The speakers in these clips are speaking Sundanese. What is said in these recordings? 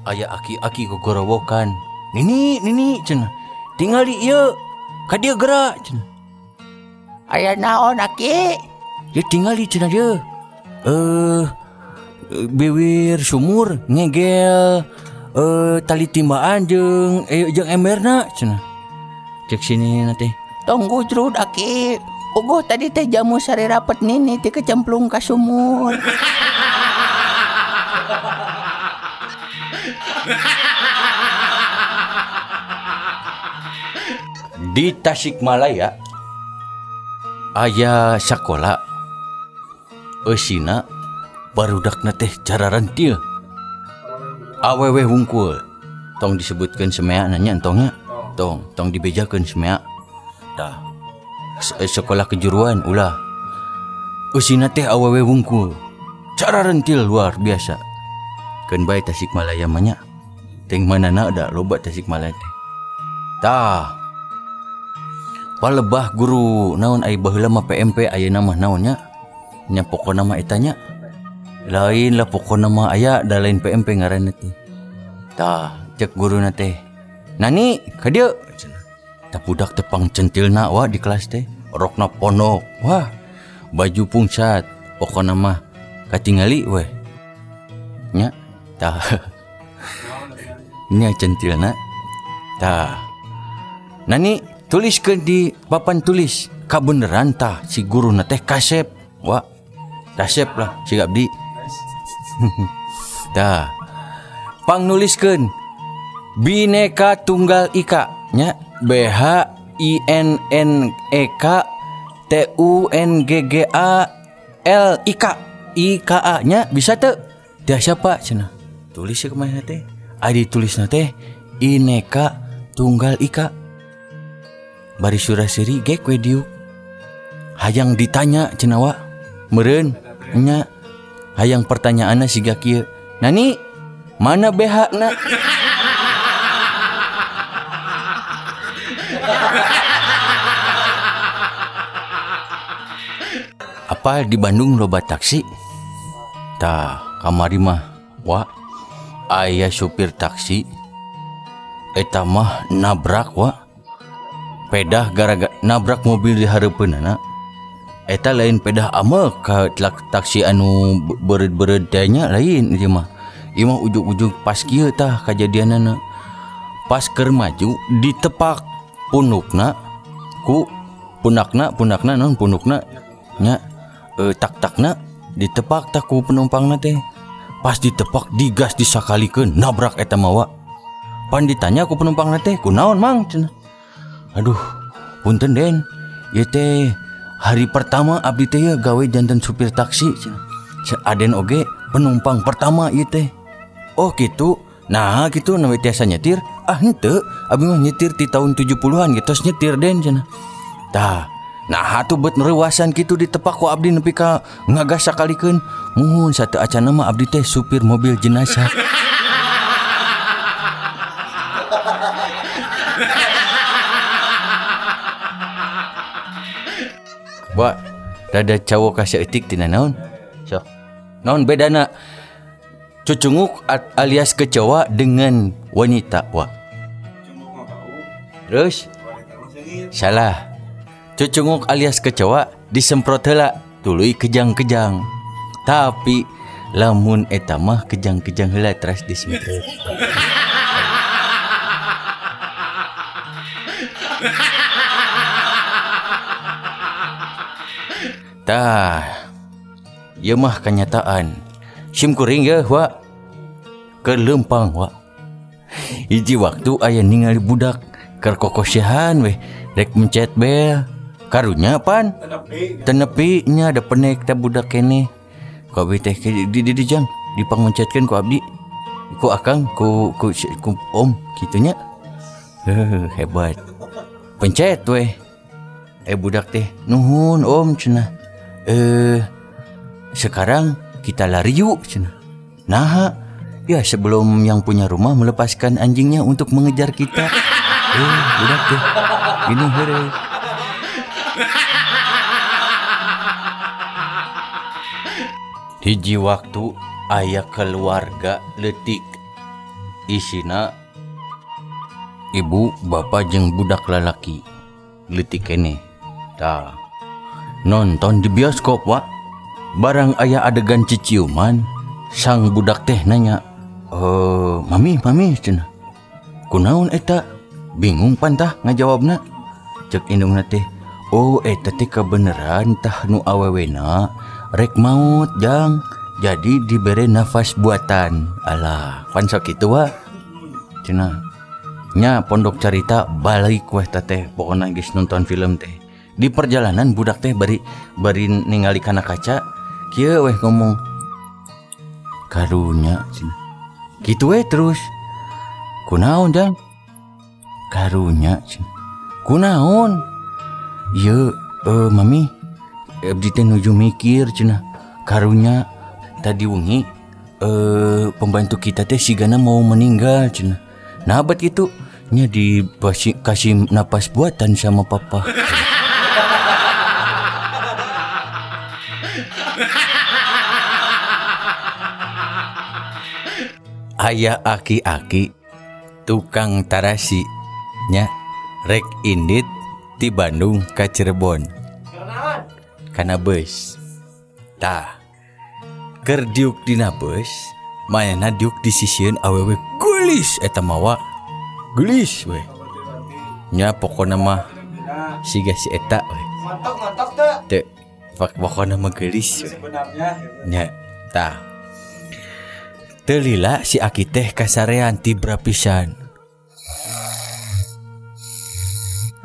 Aya aki-aki gogorowokan. Nini, nini cenah. Tingali ieu. Ka dieu geura cenah. Aya naon aki? Ya tingali cenah dia. Biwir sumur ngegel tali timbaan jeung emberna cenah. Cek sini teh. Tong gujrud aki. Uguh tadi teh jamu sari rapet nini ti kecemplung ka sumur. Di Tasikmalaya aya sakola eusina barudakna teh cararentil awewe wungkul. Tong disebutkeun semea nanya entongnya, tong dibejakeun semea. Tah sekolah kejuruan ulah eusina teh awewe wungkul cararentil luar biasa. Keun bae Tasikmalaya mah nya. Teuing manana da loba Tasikmalaya teh. Tah palebah guru naon ai baheula mah PMP ayeuna mah naon nya? Nya pokona mah eta nya. Lain lah pokona mah aya da lain PMP ngaranna teh. Tah cek guruna teh. Nani ka dieu cenah. Tah budak teh pangcentilna wa di kelas teh. Rokna pondok. Wah, baju pungsat. Pokona mah katingali weh. Nya tah. Nya centilna. Tah. Nani tuliskeun di papan tulis kabeneran tah si guruna teh kasep. Wah, kasep lah si abdi. Tah. Pang nuliskeun Bineka Tunggal Ika nya B H I N N E K T U N G G A L I K I K A nya bisa teu? Tiasa Pak cenah. Tulis ke mana teh? Adi tulisna teh Ineka Tunggal Ika. Bari suraseri gek we diuk. Hayang ditanya cenah wa. Meureun nya hayang pertanyaanna siga kieu. Nani mana BH na? Apa di Bandung loba taksi? Tah kamari mah wa aya supir taksi eta mah nabrak wa. Pedah gara-gara nabrak mobil di hareupeunana. Eta lain pedah amek ka taksi anu beureud-beureud teh nya lain ieu mah. Ieu mah ujug-ujug pas kieu tah kajadianana. Pas keur maju ditepak punukna ku punakna, punakna naon punukna nya, tak-takna ditepak tah ku penumpangna teh. Pas ditepak digas disakalikeun nabrak eta mah wa. Pan ditanya ku penumpangna teh kunaon mang cenah. Aduh, punten den, ieu teh hari pertama abdi teh ya gawe janten supir taksi cenah. Aden oge penumpang pertama ieu teh. Oh gitu. Nah gitu nawe tiasa nyetir. Ah henteu, abdi mah nyetir ti tahun 70-an gitu tos nyetir den cenah. Tah, nah atuh bet reuasan kitu ditepak ku abdi nepi ka ngagas sakalikeun. Muhun sateu acana mah abdi teh supir mobil jenazah. Wah, rada cawok ka saeutik tina naon? Sok. Naon bedana cucunguk alias kecoa dengan wanita? Wah. Terus? Salah. Cucunguk alias kecoa disemprot heula tuluy kejang-kejang. Tapi lamun eta mah kejang-kejang heula teras disemprot. Tah, ieu mah kenyataan. Sim kuring ye wa keur leumpang wa. Hiji waktu aya ningali budak keur kokosihan weh rek mencet bel. Karunya pan tenepi nya ada penek teh budak keneh. Ku abdi teh di jang dipangmencetkeun ku abdi. Ku akang ku om kitu nya. Heuh, hebat. Pencet weh. Budak teh nuhun om cenah. Sekarang kita lari yuk cenah. Naha? Ya sebelum yang punya rumah melepaskan anjingnya untuk mengejar kita. Budak teh gini heureuy. Hiji waktu aya keluarga leutik Isina ibu, bapak jeung budak lalaki leutik keneh. Tah, nonton di bioskop wa. Barang aya adegan ciciuman, sang budak teh nanya, "Mami, mami," cenah. "Kunaon eta?" Bingung pantah ngajawabna. Cek indungna teh, "Oh, eta teh kebeneran tah nu awewena rek maut jang, jadi dibere nafas buatan." Alah, pan sok kitu wa. Cenah. Nya pondok carita balik weh teh teh, pokona geus nonton film teh. Di perjalanan budak teh bari bari ningali kana kaca, kieu weh ngomong, "Karunya," cenah. Kitu weh terus. "Kunaon jang?" "Karunya," cenah. "Kunaon?" "Ieu, mami, abdi teh nuju mikir," cenah. "Karunya tadi wengi pembantu kita teh sigana mau meninggal," cenah. "Nah, bet kitu?" "Nya dikasih napas buatan sama papa." Aya aki-aki tukang tarasi nya rek indit ti Bandung ka Cirebon kana beus. Tah, keur diuk dina beus, manehna diuk di sisieun awewe geulis eta mah wa. Geulis we. Nya pokona mah siga si eta we. Montok-montok teu. Teu, pokona mah geulis we. Sebenarnya Nya, tah. Teu lila si aki teh kasarean tibra pisan.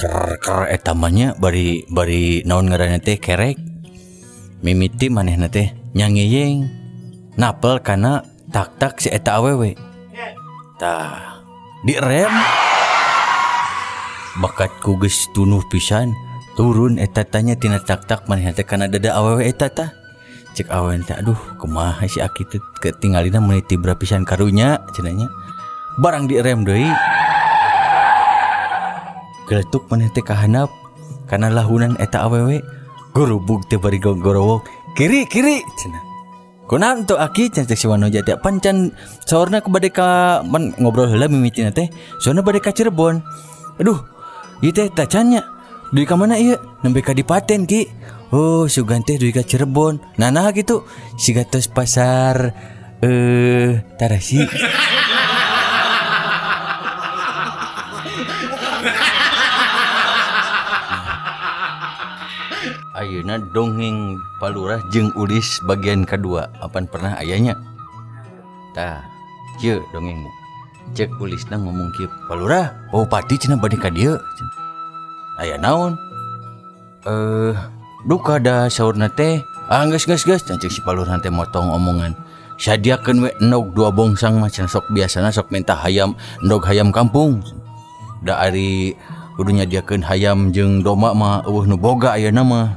Ker ker eta mah nya bari bari naon ngaranna teh kerek. Mimiti manehna teh nyangeyeng napel kana tak-tak si eta awewe. Tah, direm. Bakat ku geus tunuh pisan, turun eta tanya tina tak-tak manehna teh kana dada awewe eta tah. Cek awewe teh, "Aduh, kumaha si aki teh ketinggalina meuni tibra pisan karunya," cenah nya. Barang direm deui. Geletuk maneh teh kahandap kana lahunan eta awewe. Gurubug teh bari gorowok, "Kiri, kiri," cenah. "Kunaon tuh aki?" cenah cek si Wanoja teh. Pancan saurna ku bade ka man ngobrol heula mimitina teh, saurna bade ka Cirebon. "Aduh, ieu teh tacan nya. Dugi ka mana ieu? Nembe ka Dipaten, Ki." "Oh, sugan teh dugi ka Cirebon." "Nah, nah kitu. Siga tos pasar Tarasi." Ayeuna dongeng Palurah jeung Ulis bagian kedua. Apan pernah ayanya? Tah, kieu dongengna. Cek Ulisna ngomong kieu, "Palurah, Bupati cenah bade ka dieu." "Aya naon?" Duka da saurna teh." "Ah, geus geus geus," cek si Palurah teh motong omongan. "Sadiakeun we endog 2 bongsang mah cenah, sok biasana sok minta hayam, endog hayam kampung. Da ari kudu nyadiakeun hayam jeung domba mah eueuh nu boga ayeuna mah."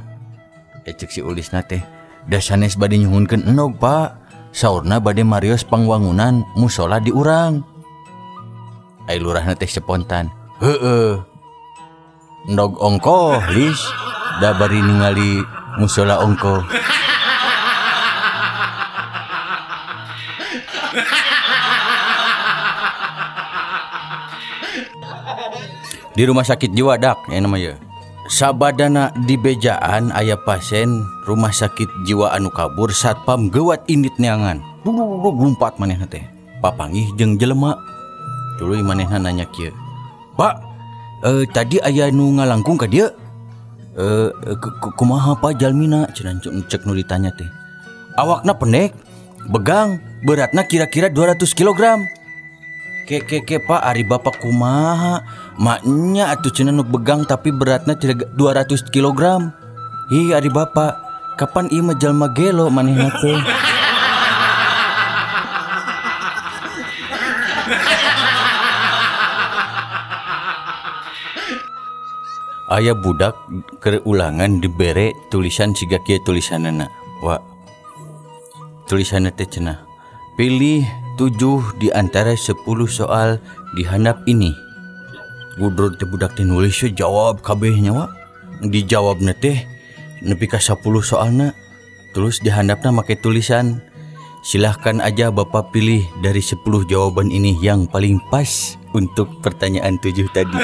Cek si Ulisna teh, "Da sanes bade nyuhunkeun endog, Pak. Saurna bade marios pangwangunan musola di urang." Ai lurahna teh spontan, "Heueuh. Endog ongkoh, Lis, da bari ningali musola ongkoh." Di rumah sakit jiwa dak, ya nama ya. Sabadana di bejaan aya pasien rumah sakit jiwa anu kabur, satpam geuwat indit neangan. Duduk lumpat manehna teh. Papanggih jeung jelema. Tuluy manehna nanya kieu, "Pak, tadi aya nu ngalangkung ka dieu? Kumaha Pak jalmina?" Cenah cek nu ditanya teh. "Awakna pendek, begang, beratna kira-kira 200 kilogram." "Ke ke ke Pak, ari bapak kumaha? Maknya atuh cenah nu begang tapi beratna 200 kilogram. Ih, ari bapak, kapan ieu mah jalma gelo manehna teh." Aya budak keur ulangan dibere tulisan siga kieu tulisanana. Wa. Tulisanna teh cenah, "Pilih 7 di antara 10 soal di handap ini." Gudrod teh budak teh nulis we, jawab kabeh nya wa. Dijawabna teh nepi ka 10 soalna. Terus di handapna make tulisan Silahkan aja Bapak pilih dari 10 jawaban ini yang paling pas untuk pertanyaan 7 tadi.